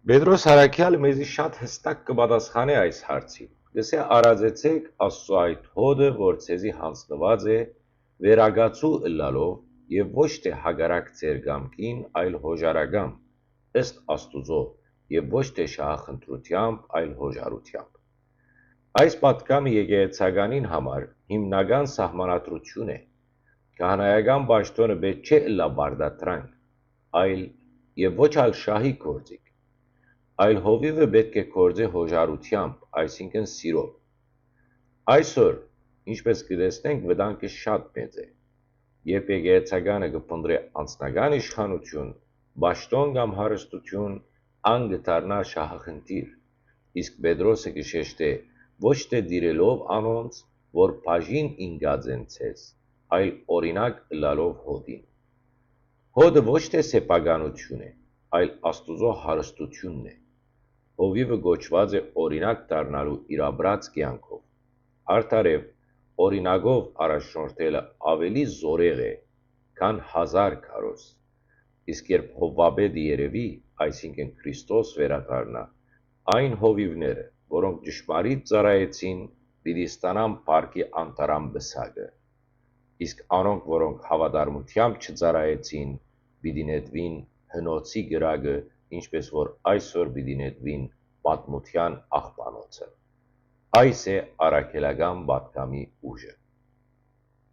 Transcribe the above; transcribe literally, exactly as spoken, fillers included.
Պետրոս Առաքեալը մեզի շատ յստակ կը պատասխանէ այս հարցին։ Կ'ըսէ. «Արածեցէք Աստուծոյ այդ հօտը, որ ձեզի յանձնուած է, վերակացու ըլլալով եւ ոչ թէ հակառակ ձեր կամքին, այլ յօժարակամ, ըստ Աստուծոյ, եւ ոչ թէ շահախնդրութեամբ, այլ յօժարութեամբ»։ Այս պատգամը եկեղեցականին համար հիմնական սահմանադրութիւն է։ Քահանայական պաշտօնը պէտք չէ ըլլայ պարտադրանք, այլ եւ ոչ ալ շահի գործիք, այլ հովիւը պէտք է գործէ յօժարութեամբ, այսինքն՝ սիրով։ Այսօր, ինչպէս կը տեսնենք, վտանգը շատ մեծ է։ Երբ եկեղեցականը կը փնտռէ անձնական իշխանութիւն, պաշտօն կամ հարստութիւն, ան կը դառնայ շահախնդիր, իսկ Պետրոսը կը շեշտէ, ոչ թէ տիրելով անոնց, որ բաժին ինկած են ձեզ, այլ օրինակ ըլլալով հօտին։ Հօտը ոչ թէ սեփականութիւն է, այլ Աստուծոյ հարստութիւնն է։ Հովիւը կոչուած է օրինակ դառնալու իր ապրած կեանքով։ Արդարեւ, օրինակով առաջնորդելը աւելի զօրեղ է, քան հազար քարոզ։ Իսկ երբ հովուապետը երեւի, այսինքն՝ Քրիստոս վերադառնայ, այն հովիւները, որոնք ճշմարիտ ծառայեցին, պիտի ստանան փառքի անտառան պսակը։ Իսկ անոնք, որոնք հաւատարմութեամբ չծառայեցին, պիտի նետուին հնոցի կրակը, ինչպէս որ այսօր պիտի նետուին պատմութեան աղբանոցը։ Այս է առաքելական պատգամի ուժը։